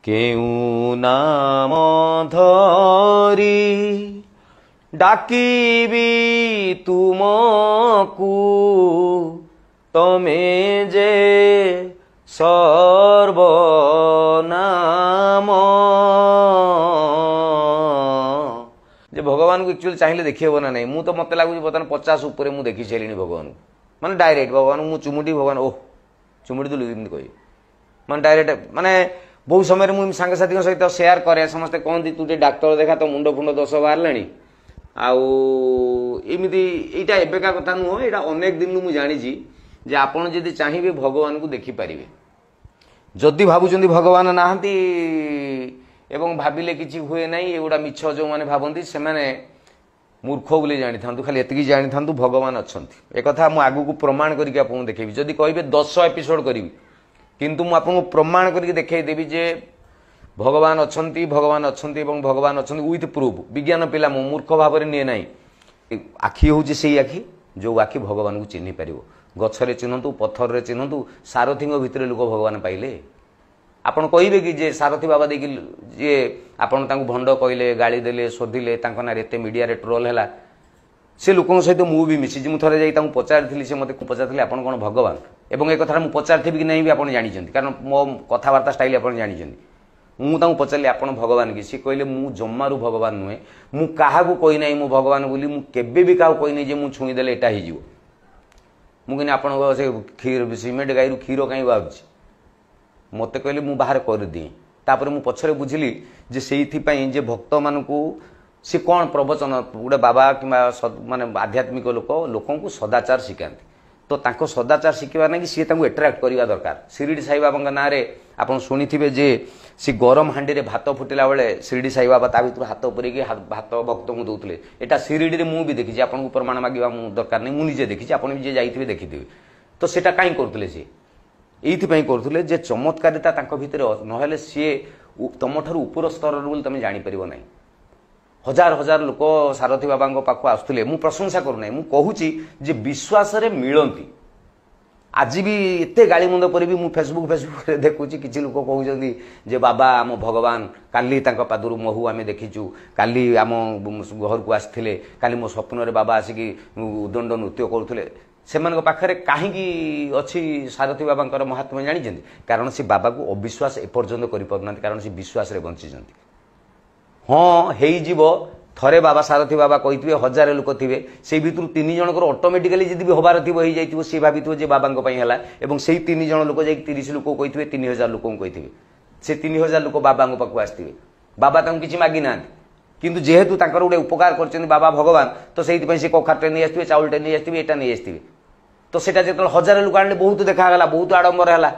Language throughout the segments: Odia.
କେଉଁ ନାମ ଧରି ଡାକିବି ତୁମକୁ, ତମେ ଯେ ସର୍ବନାମ। ଯେ ଭଗବାନଙ୍କୁ ଆକ୍ଚୁଆଲି ଚାହିଁଲେ ଦେଖି ହେବ ନା ନାହିଁ? ମୁଁ ତ ମୋତେ ଲାଗୁଛି ବର୍ତ୍ତମାନ 50 ଉପରେ ମୁଁ ଦେଖି ସାରିଲିଣି ଭଗବାନଙ୍କୁ। ମାନେ ଡାଇରେକ୍ଟ ଭଗବାନଙ୍କୁ ମୁଁ ଚୁମୁଟି, ଭଗବାନ ଓହ ଚୁମୁଟି ଦେଲୁ ଏମିତି କହିବି, ମାନେ ଡାଇରେକ୍ଟ। ମାନେ ବହୁତ ସମୟରେ ମୁଁ ସାଙ୍ଗସାଥିଙ୍କ ସହିତ ସେୟାର କରେ, ସମସ୍ତେ କହନ୍ତି ତୁ ଟିକେ ଡାକ୍ତର ଦେଖା, ତୋ ମୁଣ୍ଡ ଫୁଣ୍ଡ ଦୋଷ ବାହାରିଲାଣି। ଆଉ ଏମିତି ଏଇଟା ଏବେକା କଥା ନୁହଁ, ଏଇଟା ଅନେକ ଦିନରୁ ମୁଁ ଜାଣିଛି ଯେ ଆପଣ ଯଦି ଚାହିଁବେ ଭଗବାନଙ୍କୁ ଦେଖିପାରିବେ। ଯଦି ଭାବୁଛନ୍ତି ଭଗବାନ ନାହାନ୍ତି ଏବଂ ଭାବିଲେ କିଛି ହୁଏ ନାହିଁ, ଏଗୁଡ଼ା ମିଛ। ଯେଉଁମାନେ ଭାବନ୍ତି ସେମାନେ ମୂର୍ଖ ବୋଲି ଜାଣିଥାନ୍ତୁ। ଖାଲି ଏତିକି ଜାଣିଥାନ୍ତୁ ଭଗବାନ ଅଛନ୍ତି। ଏକଥା ମୁଁ ଆଗକୁ ପ୍ରମାଣ କରିକି ଆପଣଙ୍କୁ ଦେଖେଇବି। ଯଦି କହିବେ 10 ଏପିସୋଡ଼ କରିବି, କିନ୍ତୁ ମୁଁ ଆପଣଙ୍କୁ ପ୍ରମାଣ କରିକି ଦେଖେଇଦେବି ଯେ ଭଗବାନ ଅଛନ୍ତି, ଭଗବାନ ଅଛନ୍ତି ଏବଂ ଭଗବାନ ଅଛନ୍ତି, ୱିଥ୍ ପ୍ରୁଫ୍। ବିଜ୍ଞାନ ପିଲା ମୁଁ, ମୂର୍ଖ ଭାବରେ ନିଏ ନାହିଁ। ଆଖି ହେଉଛି ସେଇ ଆଖି ଯେଉଁ ଆଖି ଭଗବାନଙ୍କୁ ଚିହ୍ନି ପାରିବ। ଗଛରେ ଚିହ୍ନନ୍ତୁ, ପଥରରେ ଚିହ୍ନନ୍ତୁ, ସାରଥୀଙ୍କ ଭିତରେ ଲୋକ ଭଗବାନ ପାଇଲେ। ଆପଣ କହିବେ କି ଯେ ସାରଥୀ ବାବା ଦେଇକି ଯିଏ ଆପଣ ତାଙ୍କୁ ଭଣ୍ଡ କହିଲେ, ଗାଳି ଦେଲେ, ଶୋଧିଲେ, ତାଙ୍କ ନାଁରେ ଏତେ ମିଡ଼ିଆରେ ଟ୍ରୋଲ୍ ହେଲା, ସେ ଲୋକଙ୍କ ସହିତ ମୁଁ ବି ମିଶିଛି। ମୁଁ ଥରେ ଯାଇ ତାଙ୍କୁ ପଚାରିଥିଲି, ସେ ମୋତେ ପଚାରିଥିଲେ ଆପଣ କ'ଣ ଭଗବାନ? ଏବଂ ଏ କଥାଟା ମୁଁ ପଚାରିଥିବି କି ନାହିଁ ବି ଆପଣ ଜାଣିଛନ୍ତି, କାରଣ ମୋ କଥାବାର୍ତ୍ତା ଷ୍ଟାଇଲ୍ ଆପଣ ଜାଣିଛନ୍ତି। ମୁଁ ତାଙ୍କୁ ପଚାରିଲି ଆପଣ ଭଗବାନ କି? ସେ କହିଲେ ମୁଁ ଜମାରୁ ଭଗବାନ ନୁହେଁ, ମୁଁ କାହାକୁ କହିନାହିଁ ମୁଁ ଭଗବାନ ବୋଲି, ମୁଁ କେବେ ବି କାହାକୁ କହିନାହିଁ ଯେ ମୁଁ ଛୁଇଁଦେଲେ ଏଇଟା ହେଇଯିବ। ମୁଁ କହିଲି ଆପଣଙ୍କ ସେ କ୍ଷୀର ସିମେଣ୍ଟ ଗାଈରୁ କ୍ଷୀର କାହିଁ ବାହାରୁଛି? ମୋତେ କହିଲେ ମୁଁ ବାହାର କରିଦିଏ। ତାପରେ ମୁଁ ପଛରେ ବୁଝିଲି ଯେ ସେଇଥିପାଇଁ ଯେ ଭକ୍ତମାନଙ୍କୁ ସେ କ'ଣ ପ୍ରବଚନ, ଗୋଟେ ବାବା କିମ୍ବା ମାନେ ଆଧ୍ୟାତ୍ମିକ ଲୋକ ଲୋକଙ୍କୁ ସଦାଚାର ଶିଖାନ୍ତି, ତ ତାଙ୍କ ସଦାଚାର ଶିଖିବା ନାଗି ସିଏ ତାଙ୍କୁ ଆଟ୍ରାକ୍ଟ କରିବା ଦରକାର। ଶିରିଡ଼ି ସାଇବାବାଙ୍କ ନାଁରେ ଆପଣ ଶୁଣିଥିବେ ଯେ ସେ ଗରମ ହାଣ୍ଡିରେ ଭାତ ଫୁଟିଲା ବେଳେ ଶିରିଡ଼ି ସାଇବାବା ତା ଭିତରୁ ହାତ ପୂରେଇକି ଭାତ ଭକ୍ତଙ୍କୁ ଦେଉଥିଲେ। ଏଇଟା ଶିରିଡ଼ିରେ ମୁଁ ବି ଦେଖିଛି, ଆପଣଙ୍କୁ ପ୍ରମାଣ ମାଗିବା ମୁଁ ଦରକାର ନାହିଁ, ମୁଁ ନିଜେ ଦେଖିଛି, ଆପଣ ବି ଯିଏ ଯାଇଥିବେ ଦେଖିଥିବେ। ତ ସେଇଟା କାହିଁ କରୁଥିଲେ? ସିଏ ଏଇଥିପାଇଁ କରୁଥିଲେ ଯେ ଚମତ୍କାରିତା ତାଙ୍କ ଭିତରେ ନହେଲେ ସିଏ ତମଠାରୁ ଉପର ସ୍ତରର ବୋଲି ତମେ ଜାଣିପାରିବ ନାହିଁ। ହଜାର ହଜାର ଲୋକ ସାରଥୀ ବାବାଙ୍କ ପାଖକୁ ଆସୁଥିଲେ। ମୁଁ ପ୍ରଶଂସା କରୁନାହିଁ, ମୁଁ କହୁଛି ଯେ ବିଶ୍ୱାସରେ ମିଳନ୍ତି। ଆଜି ବି ଏତେ ଗାଳିମନ୍ଦ ପରେ ବି ମୁଁ ଫେସବୁକରେ ଦେଖୁଛି କିଛି ଲୋକ କହୁଛନ୍ତି ଯେ ବାବା ଆମ ଭଗବାନ, କାଲି ତାଙ୍କ ପାଦରୁ ମହୁ ଆମେ ଦେଖିଛୁ, କାଲି ଆମ ଘରକୁ ଆସିଥିଲେ, କାଲି ମୋ ସ୍ୱପ୍ନରେ ବାବା ଆସିକି ଉଦଣ୍ଡ ନୃତ୍ୟ କରୁଥିଲେ। ସେମାନଙ୍କ ପାଖରେ କାହିଁକି ଅଛି ସାରଥୀ ବାବାଙ୍କର ମହାତ୍ମ୍ୟ ଜାଣିଛନ୍ତି? କାରଣ ସେ ବାବାକୁ ଅବିଶ୍ୱାସ ଏପର୍ଯ୍ୟନ୍ତ କରିପାରୁନାହାନ୍ତି, କାରଣ ସେ ବିଶ୍ୱାସରେ ବଞ୍ଚିଛନ୍ତି। ହଁ ହେଇଯିବ, ଥରେ ବାବା ସାରଥୀ ବାବା କହିଥିବେ, ହଜାରେ ଲୋକ ଥିବେ, ସେଇ ଭିତରୁ 3 ଜଣଙ୍କର ଅଟୋମେଟିକାଲି ଯଦି ବି ହବାର ଥିବ ହେଇଯାଇଥିବ, ସିଏ ଭାବିଥିବ ଯେ ବାବାଙ୍କ ପାଇଁ ହେଲା, ଏବଂ ସେଇ 3 ଜଣ ଲୋକ ଯାଇକି 30 ଲୋକକୁ କହିଥିବେ, 3000 ଲୋକଙ୍କୁ କହିଥିବେ, ସେ 3000 ଲୋକ ବାବାଙ୍କ ପାଖକୁ ଆସିଥିବେ। ବାବା ତାଙ୍କୁ କିଛି ମାଗିନାହାନ୍ତି, କିନ୍ତୁ ଯେହେତୁ ତାଙ୍କର ଗୋଟେ ଉପକାର କରିଛନ୍ତି ବାବା ଭଗବାନ, ତ ସେଇଥିପାଇଁ ସେ କଖାରଟେ ନେଇ ଆସିଥିବେ, ଚାଉଳଟେ ନେଇ ଆସିଥିବେ, ଏଇଟା ନେଇ ଆସିଥିବେ। ତ ସେଇଟା ଯେତେବେଳେ ହଜାରେ ଲୋକ ଆଣିଲେ ବହୁତ ଦେଖାଗଲା, ବହୁତ ଆଡ଼ମ୍ବର ହେଲା।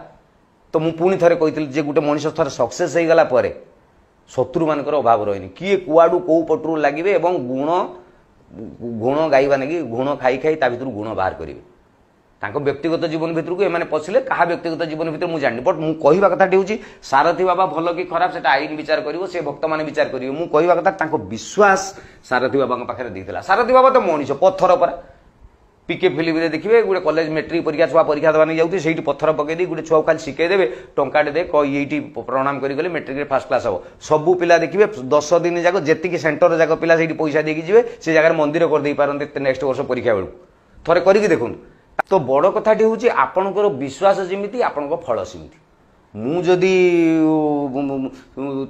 ତ ମୁଁ ପୁଣି ଥରେ କହିଥିଲି ଯେ ଗୋଟେ ମଣିଷ ଥରେ ସକ୍ସେସ୍ ହେଇଗଲା ପରେ ଶତ୍ରୁମାନଙ୍କର ଅଭାବ ରହିନି, କିଏ କୁଆଡ଼ୁ କେଉଁ ପଟରୁ ଲାଗିବେ ଏବଂ ଗୁଣ ଗୁଣ ଗାଇବା ନାଗି ଗୁଣ ଖାଇ ଖାଇ ତା ଭିତରୁ ଗୁଣ ବାହାର କରିବେ। ତାଙ୍କ ବ୍ୟକ୍ତିଗତ ଜୀବନ ଭିତରକୁ ଏମାନେ ପଶିଲେ, କାହା ବ୍ୟକ୍ତିଗତ ଜୀବନ ଭିତରେ ମୁଁ ଜାଣିନି, ବଟ୍ ମୁଁ କହିବା କଥାଟି ହେଉଛି ସାରଥୀ ବାବା ଭଲ କି ଖରାପ ସେଟା ଆଇନ ବିଚାର କରିବ, ସେ ଭକ୍ତମାନେ ବିଚାର କରିବେ। ମୁଁ କହିବା କଥା ତାଙ୍କ ବିଶ୍ୱାସ ସାରଥୀ ବାବାଙ୍କ ପାଖରେ ଦେଇଥିଲା। ସାରଥୀ ବାବା ତ ମଣିଷ, ପଥର ପରା। ପିକେ ଫିଲ୍ମରେ ଦେଖିବେ ଗୋଟେ କଲେଜ ମେଟ୍ରିକ ପରୀକ୍ଷା ଛୁଆ ପରୀକ୍ଷା ଦେବା ନେଇ ଯାଉଥିବେ, ସେଇଠି ପଥର ପକେଇ ଦେଇ ଗୋଟେ ଛୁଆକୁ ଖାଲି ଶିଖେଇ ଦେବେ, ଟଙ୍କାଟେ ଦେ ଏଇଠି ପ୍ରଣାମ କରିଗଲେ ମେଟ୍ରିକରେ ଫାର୍ଷ୍ଟ କ୍ଲାସ୍ ହେବ। ସବୁ ପିଲା ଦେଖିବେ 10 ଦିନ ଯାକ ଯେତିକି ସେଣ୍ଟର ଯାକ ପିଲା ସେଇଠି ପଇସା ଦେଇକି ଯିବେ, ସେ ଜାଗାରେ ମନ୍ଦିର କରିଦେଇ ପାରନ୍ତି ନେକ୍ସଟ ବର୍ଷ ପରୀକ୍ଷା ବେଳକୁ। ଥରେ କରିକି ଦେଖନ୍ତୁ। ତ ବଡ଼ କଥାଟି ହେଉଛି ଆପଣଙ୍କର ବିଶ୍ୱାସ ଯେମିତି ଆପଣଙ୍କ ଫଳ ସେମିତି। ମୁଁ ଯଦି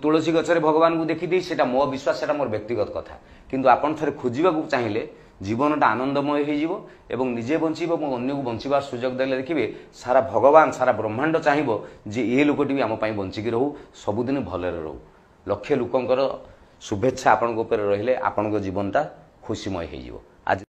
ତୁଳସୀ ଗଛରେ ଭଗବାନଙ୍କୁ ଦେଖିଦିଏ ସେଇଟା ମୋ ବିଶ୍ୱାସ, ସେଇଟା ମୋର ବ୍ୟକ୍ତିଗତ କଥା। କିନ୍ତୁ ଆପଣ ଥରେ ଖୋଜିବାକୁ ଚାହିଁଲେ ଜୀବନଟା ଆନନ୍ଦମୟ ହେଇଯିବ ଏବଂ ନିଜେ ବଞ୍ଚିବ ଏବଂ ଅନ୍ୟକୁ ବଞ୍ଚିବାର ସୁଯୋଗ ଦେଲେ ଦେଖିବେ ସାରା ଭଗବାନ ସାରା ବ୍ରହ୍ମାଣ୍ଡ ଚାହିଁବ ଯେ ଏ ଲୋକଟି ବି ଆମ ପାଇଁ ବଞ୍ଚିକି ରହୁ, ସବୁଦିନ ଭଲରେ ରହୁ। ଲକ୍ଷେ ଲୋକଙ୍କର ଶୁଭେଚ୍ଛା ଆପଣଙ୍କ ଉପରେ ରହିଲେ ଆପଣଙ୍କ ଜୀବନଟା ଖୁସିମୟ ହେଇଯିବ। ଆଜି